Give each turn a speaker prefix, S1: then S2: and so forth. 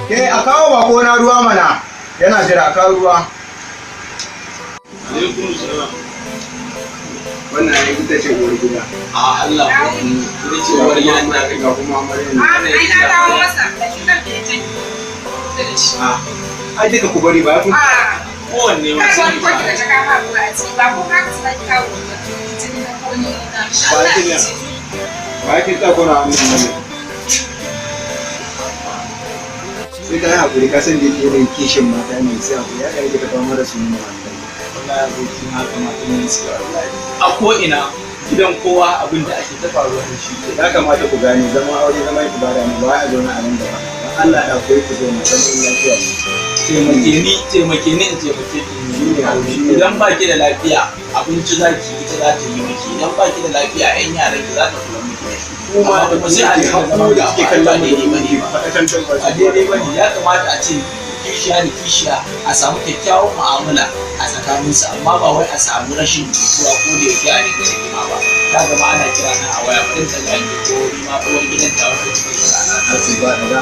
S1: Ke, a kawo bako na ruwa mana. Yana jira, a kawo ruwa.
S2: Alaikum salam.
S1: Wannan ai ita ce uwar gida.
S2: A Allah ko ita ce uwar gidan da
S1: Ga kuma amarya ne.
S3: Ai na dawo masa da shi kan da ya ce.
S2: da shi.
S1: Ah, ai duka ku bari ba kun.
S3: Ah,
S2: Kowanne ma
S3: kai
S2: sai
S3: wani kwanki da jaka ma ruwa a ciki ba ko ka ka saki kawo jini na ko ni na.
S1: Ba ki ne. Ba ki ta kuna wannan ne. Sai ka yi hakuri, ka san da yake yanayin kishin mata ne, sai hakuri ya kai ka kawo mara su ne wallahi.
S2: Wallahi aboki na kamata ne su wallahi. A ko ina gidan kowa abin da ake ta faruwa da shi ke.
S1: Ya kamata ku gane zaman aure zaman ibada ne, ba a zauna a nan gaba. Allah ya koyi ku zauna zaman lafiya ne.
S2: Taimake ni, taimake ni in taimake ki.
S1: Shi ne, shi ne.
S2: Idan ba ki da lafiya, abinci za ki ita za ta yi miki. Idan ba ki da lafiya, 'yan yaran ki za ta kula miki da shi.
S1: Kuma
S2: Amma
S1: da
S2: kuma sai a
S1: kuke
S2: dinga
S1: hakku
S2: zaman
S1: da kike
S2: gaba,
S1: kallon
S2: ba
S1: mu da
S2: daidai bane
S1: kuke
S2: ba.
S1: faɗakantarwa.
S2: Ba daidai bane, ya kamata a ce kishiya da kishiya a samu kyakkyawan mu'amala a tsakaninsu, amma ba wai a samu rashin jituwa ko da yake a dinga rigima ba. Ta gama ana kira na a waya, bari ta ga ko ni ma uwar gidan ta wata kika kira na.
S1: Ba su ba da.